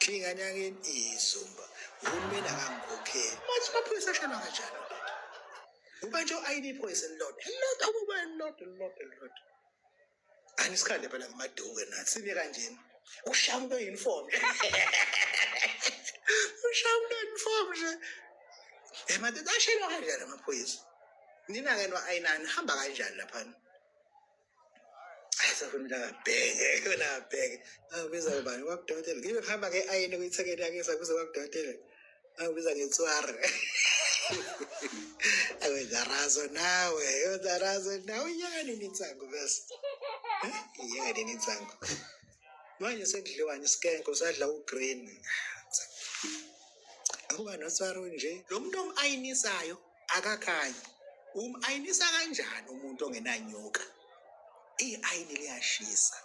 Shiya ingane yakini izumba. Uhulumeni akangikhokheli. Manje amaphoyisa ashelwa kanjani ndoda? Uba nje ayini iphoyisa elilodwa. Elilodwa kuba elilodwa elilodwa elilodwa. Anisikhande phela ngamaduku nathi sime kanjena. Ushaya umuntu oyi-uniform. Ushaya umuntu oyi-uniform nje. Eh madoda ashelwa kanjani amaphoyisa? Nina-ke no-ayinani hamba kanjani laphana? Asafuna ukuthi akabheke wena abheke. Angibiza ubani kwakudokotela. Ngibe kuhamba nge-ayini kuyithekeni yakhe sakuze kwakudokotela. Angibiza ngetswari. Awenza razo nawe, wenza razo nawe uyeka nini insangu bese. Eh, Uyeka nini insangu. Manje sekudliwa isikenko sadla ugreen. Akuba notswari nje. Lo muntu om-ayinisayo akakhanyi. Um-ayinisa kanjani umuntu ongenanyoka? I-ayini liyashisa.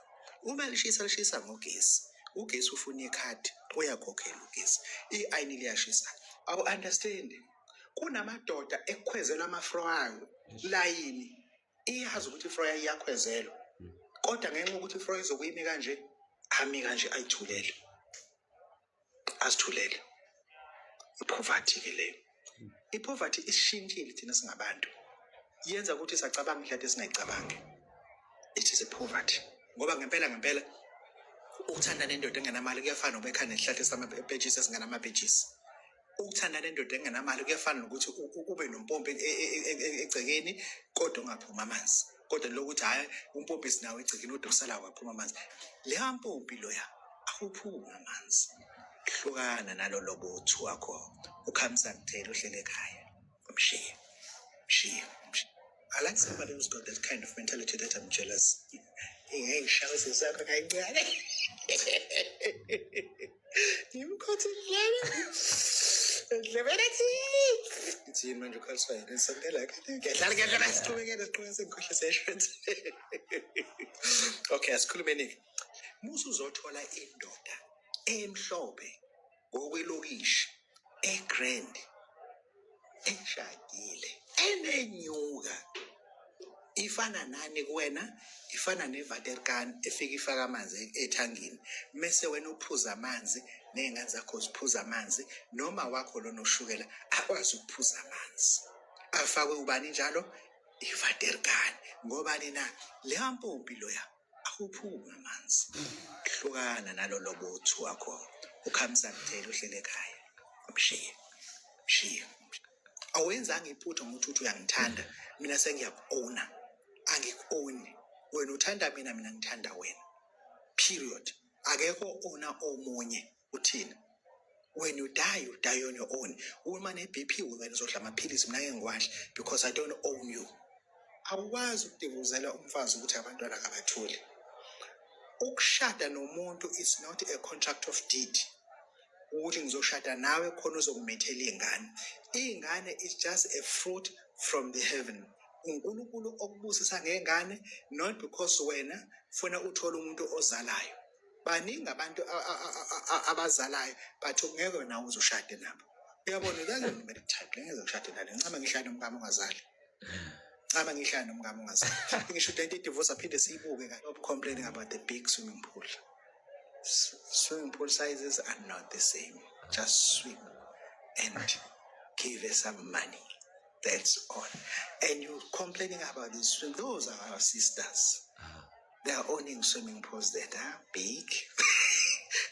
Uma lishisa lishisa ngogesi. Ugesi ufuna ikhadi, uyakhokhela ugesi. I-ayini liyashisa. Awu-understand? Kunamadoda ekukhwezela amafro ayo layini. Iyazi ukuthi ifro yayo iyakhwezelwa. Kodwa ngenxa yokuthi ifro izokuyimi kanje, ami kanje ayithulele. Azithulele. I-poverty ke leyo. I-poverty isishintshile thina singabantu. Yenza ukuthi sacabanga indlela esingayicabangi. It is a poverty. Ngoba ngempela ngempela ukuthanda nendoda engenamali kuyafana nokubekha nesihlahla samapetshisi esingenamapetshisi. Ukuthanda nendoda engenamali kuyafana nokuthi ube nompompi egcekeni kodwa ungaphumi amanzi. Kodwa lokuthi hhayi umpompi sinawo egcekeni kodwa usala waphuma amanzi. Leya mpompi loya awuphumi amanzi. Hlukana nalolo buthu wakho ukhamisa kuthela uhlele ekhaya. Mshiye. Mshiye. Mshiye. I like somebody who's got that kind of mentality that I'm jealous. Ngeke ngishawe sisakho kancane. Ngimkhothe ndlebe. Ndlebe nathi. Ithi yini manje ukhaliswa yini? Sondela ngiyadlala ngiyadlala siqhubekele siqhubekele sengikhohle sesho. Okay, asikhulumeni-ke. Musa uzothola indoda emhlophe ngokwelokishi egrand eshadile enenyuka ifana nani kuwena ifana nevaterkan efike ifaka amanzi ethangini mese wena uphuza amanzi ney'ngane zakho ziphuza amanzi noma wakho lona oshukela akwazi ukuphuza amanzi afakwe ubani njalo ivaterkan ngobani na leya mpompi loya Awuphumi amanzi. Hlukana nalolo buthu wakho. Ukhamisa kuthela uhlele ekhaya. Mshiye. Mshiye. Awenzanga iphutha ngokuthi uthi uyangithanda. Mina sengiyaku-owna. Angiku-owni. Wena uthanda mina, mina ngithanda wena. Period. Akekho owna omunye uthina. When you die, you die on your own. Uma ne-BP wena uzodla amaphilisi mina ngeke ngiwadle because I don't own you. Awukwazi ukudivuzela umfazi ukuthi abantwana kabatholi. Ukushada nomuntu is not a contract of deed. Ukuthi ngizoshada nawe khona uzongimethela iy'ngane. Iy'ngane is just a fruit from the heaven. UNkulunkulu okubusisa ngengane not because wena funa uthole umuntu ozalayo. Baningi abantu abazalayo but ngeke wena uze ushade nabo. Uyabona uyabona ngeke ngishade nale ncama ngihlale nomkami ongazali. Ncama ngihlale nomkami ongazali. Ngisho lento i-divorce aphinde siyibuke kahle. Stop complaining about the big swimming pool. Swimming pool sizes are not the same. Just swim and give her some money. That's all. And you complaining about the swim. Those are our sisters. They are owning swimming pools that are big.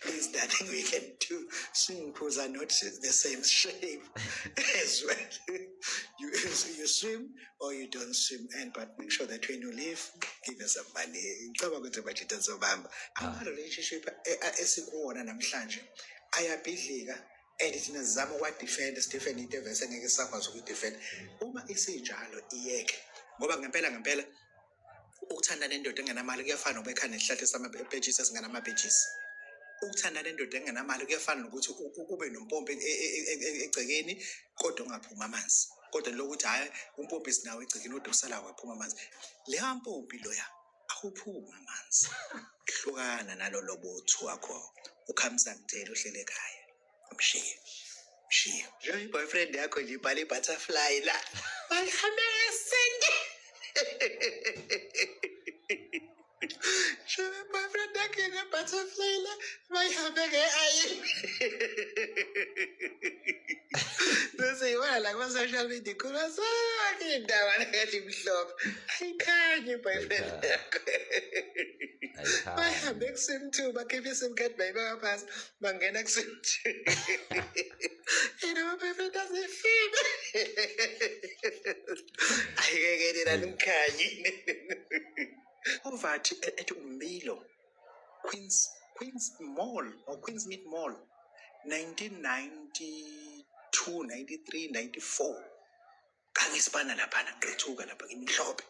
There's nothing we can do. Swimming pools are not the same shape as well. You swim or you don't swim, and but make sure that when you leave, give us some money. Ngicabanga ukuthi bajita zobamba. Ama-relationship esikuwona namhlanje ayabhidlika and thina sizama ukwadefend sidefend into evese ngeke sisakwazi ukuyidefend. Uma isinjalo iyeke ngoba ngempela ngempela ukuthanda nendoda engenamali kuyafana nokubekha nesihlahla samapetshisi esingenamapetshisi. Ukuthanda nendoda engenamali kuyafana nokuthi ube nompompi egcekeni kodwa ungaphumi amanzi. Kodwa lokuthi hhayi umpompi sinawo egcekeni kodwa usala waphuma amanzi. Leya mpompi loya awuphumi amanzi. Hlukana nalolo buthu wakho ukhamisa kuthela uhlele ekhaya. Mshiye. Mshiye. Njengoba i-boyfriend yakho nje ibhale i-butterfly la. Bayihambe ngesende. Njengoba i-boyfriend Bengene butterfly la bayihambe nge-ayini. Bese yibona la kuma-social media ikhuluma zonke iy'ndaba lekathi mhlophe. Ayikhanyi i-boyfriend yakho. Ayikhanyi. Bayihambe ku-sim 2 bakhiphe i-sim card bayibeka phansi bangena ku-sim 2. Yena ama-boyfriend azifile. Ayikeke nina nikhanyi. Poverty at Umbilo, Queens Mall or Queens Meat Mall, 1992, 93, 94. Ngangisibana laphana ngiqethuka lapha ngimhlophe.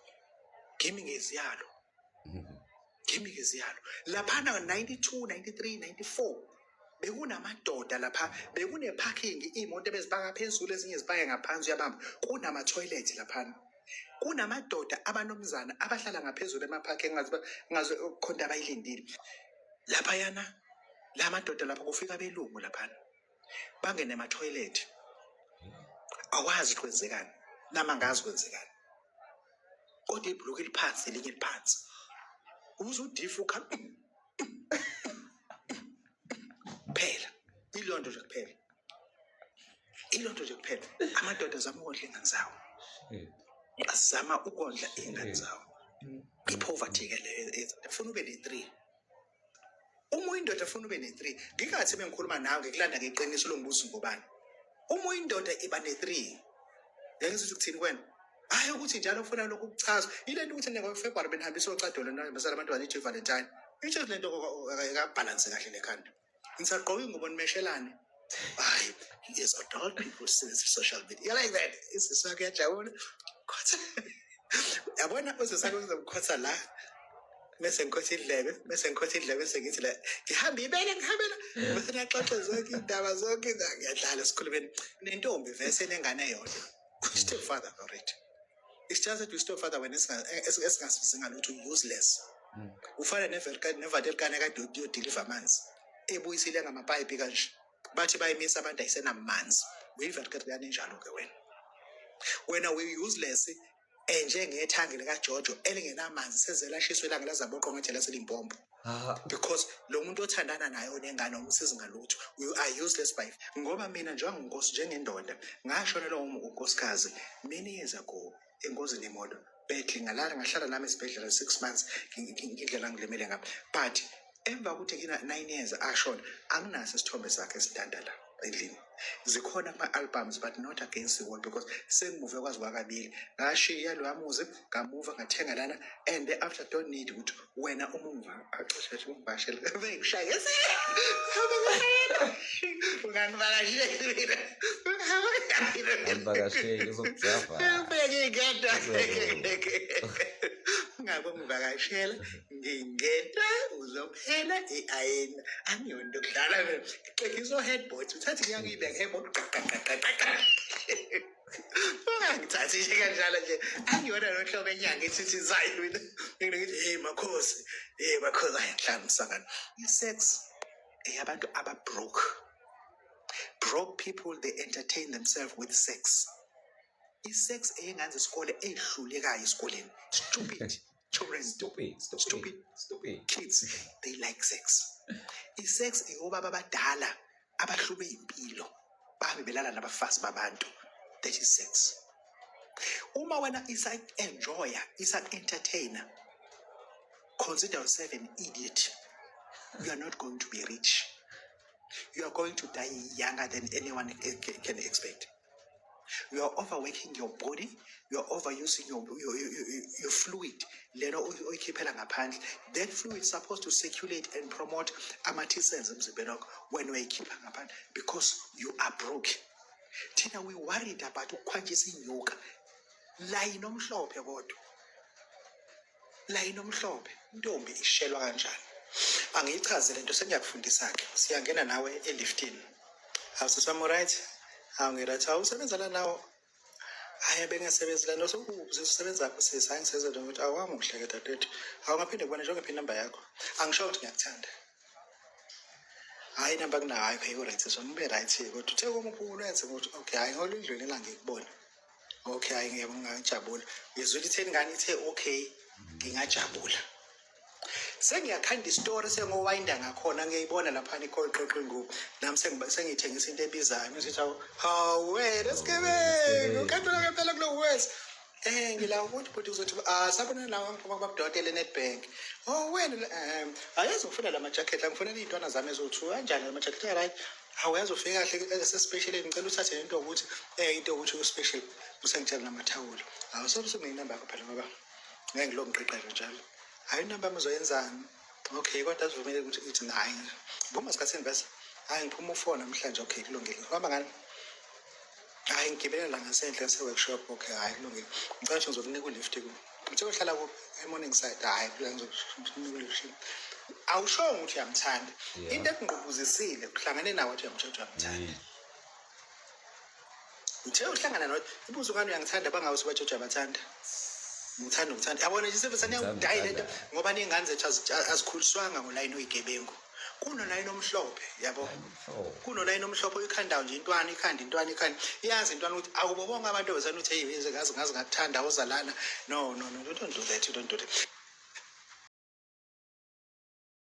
Ngimi ngeziyalo. Ngimi ngeziyalo. Laphana 92, 93, 94 bekunamadoda lapha, bekune-parking, iy'moto ebezipaka phezulu, ezinye zipake ngaphansi, uyabamba. Kunama-toilet laphana. Kunamadoda abanomzana abahlala ngaphezulu emaphakhi, engazi ngazi khona abayilindile. Laphayana la madoda lapha kufika abelungu laphana. Bangene ema-toilet. Awazi ukuthi kwenzekani. Nami angazi kwenzekani. Kodwa ibhuluku eliphansi elinye eliphansi. Uze udifu ukhala kuphela. Ilo nto nje kuphela. Ilo nto nje kuphela. Amadoda azama ukondla iy'ngane zawo. Azama ukondla iy'ngane zawo. I-poverty ke leyo, funa ube ne-3. Uma uyindoda funa ube ne-3. Ngingathi bengikhuluma nawe ngikulanda ngeqiniso longibuza ngobani. Uma uyindoda iba ne-3. Ngeke ngithi ukuthini kuwena? Hayi ukuthi njalo ufuna lokhu ukuchazwa. Ile nto ukuthi ngo-February benihambisa ocadolo nahambisela abantwana ithi Valentine. Isho le nto akabhalanse kahle lekhanda. Ngisagqoka ingubo nimeshelane. Hayi, yes, adult people see social media. You like that? Isisi wakhe uyajabula. Khotha. Yabona usisi wakhe uzomkhotha la. Bese ngikhotha indlebe, bese ngikhotha indlebe, bese ngithi la ngihambe ibele ngihambela. Bese naxoxe zonke indaba zonke, ngiyadlala sikhulumeni. Nentombi vese enengane eyodwa. Stepfather already. It's just that we stepfather when esingasizi ngalutho, useless. Ufana nevaterkane kade uyodiliva amanzi. Ebuyisile ngamapayipi kanje. Bathi bayimisa abantu ayisenamanzi. Uyivaterkane enjalo ke wena. Wena we useless enjengethangi likaJojo elingenamanzi, seze lashiswa ilanga lazaboqo ngathi laselimpompo. Because lo muntu othandana naye onengane umsizi ngalutho. You are useless by ngoba mina njengonkosi njengendoda ngashonelwa unkosikazi many years ago engozini yemoto. Badly ngalala ngahlala nami esibhedlela 6 months indlela ngilimele ngapha. But emva kokuthi ngina 9 years ashona, anginaso isithombe sakhe esidanda la endlini. Zikhona kuma-albums but not against the wall because sengimuve kwazi kwakabili. Ngashiya loya muzi ngamuva ngathenga lana and after don't need ukuthi wena uma ungivakashela ungivakashela bengishaye ungangivakasheli mina. Angivakasheli, uzokujava. Ubeke ingeda. Ungabe ungivakashela ngingena uzophela i-ayina. Angiyona into yokudlala mina. Xegisa o-headboard uthathe inyanga uyibeke headboard qaqaqaqaqa. Ungangithathi nje kanjalo nje. Angiyona lo hlobo enyanga ethithizayo mina. Ngithi hey makhosi, hey makhosi, ayihlanga umsangano. I-sex eyabantu aba-broke. Broke people, they entertain themselves with sex. I-sex eyengane zesikole ey'hlulekayo esikoleni. Stupid children. Stupid, stupid, Stupid. stupid. Kids, they like sex. I-sex eyobaba abadala abahlube impilo. Bahambe belala nabafazi babantu. That is sex. Uma wena isa-enjoyer, isa-entertainer, consider yourself an idiot. You are not going to be rich. You are going to die younger than anyone can expect. You are overworking your body. You are overusing your fluid. Lelo oyikhiphela ngaphandle. That fluid is supposed to circulate and promote ama-T cells emzimbeni wakho when uyayikhipha ngaphandle because you are broke. Thina we worried about ukukhwantshisa inyuka. Layini omhlophe kodwa. Layini omhlophe. Intombi ishelwa kanjani? Angiyichaze lento, sengiyakufundisa ke. Siyangena nawe eliftini. Hawu sisi wami, right? Hawu ngi-right. Hawu usebenza la nawo? Hhayi bengasebenzi la usebenza phi sisi? Hhayi ngisebenza la ukuthi awamuhle ke dadewethu. Hawu ngaphinde kubona nje ungiphi inamba yakho. Angisho ukuthi ngiyakuthanda. Hhayi inamba kunayo, hhayi okay ku-right sisi wami, ube right kodwa uthe uma uphuma ulethe ukuthi okay hhayi ngolindlweni la ngikubona. Okay hhayi ngiyabonga ngijabula. Ngizwile itheni ingane ithe okay ngingajabula. Sengiyakhanda isitori, sengowayinda ngakhona, ngiyayibona laphana ikhoxoxo ingubo nami sengiyithengisa into ebizayo. Ngithi hawu, hawu wena sigebengu, ukhandela ngempela kulo wes. Ngila ukuthi bhuti uzothi ah sabona la ngiphuma kubabudokotela eNedbank. Oh wena ayazi ngifuna la majacket, ngifuna iy'ntwana zami eziwu-2 kanjani la majacket, right? Hawu, yazi ufike kahle esespecialini, ngicela uthathe into yokuthi into yokuthi u-special usengitshela namathawula. Hawu, sobe inamba yakho phela ngoba ngeke ngilokhu ngiqeqeshe njalo. Hayi, inamba yami uzoyenzani? Okay, kodwa asivumele ukuthi ithi hayi. Phuma sikhathini bese. Hayi, ngiphuma u-4 namhlanje. Okay, kulungile. Uhamba ngani? Hayi, ngigibele la ngasenhle ngase-workshop. Okay, hhayi kulungile. Ngicela ukuthi ngizokunika ulift ku. Ngithe uhlala kuphi? E-Morningside. Hhayi, ngizokunika ulift. Awushongo ukuthi uyamthanda. Into ekungqubuzisile uhlangane nawe wathi uyamtshela ukuthi uyamthanda. Ngithe uhlangana nawe ibuzo ngani uyangithanda bangawe usubatsho ukuthi uyabathanda. Ngithanda ngithanda. Yabona nje sebesane Ngithanda, yakudayi lento ngithanda. ngoba ney'ngane zethu azikhuliswanga ngolayini oyigebengu. Kunolayini omhlophe, yabo. Mhlophe. Kunolayini omhlophe oyikhandayo nje intwana ikhanda intwana ikhanda. Iyazi intwana ukuthi akubo bonke abantu abazana ukuthi hey ngazi ngazi ngakuthanda awuzalana. No, no, no, don't do that, don't do that.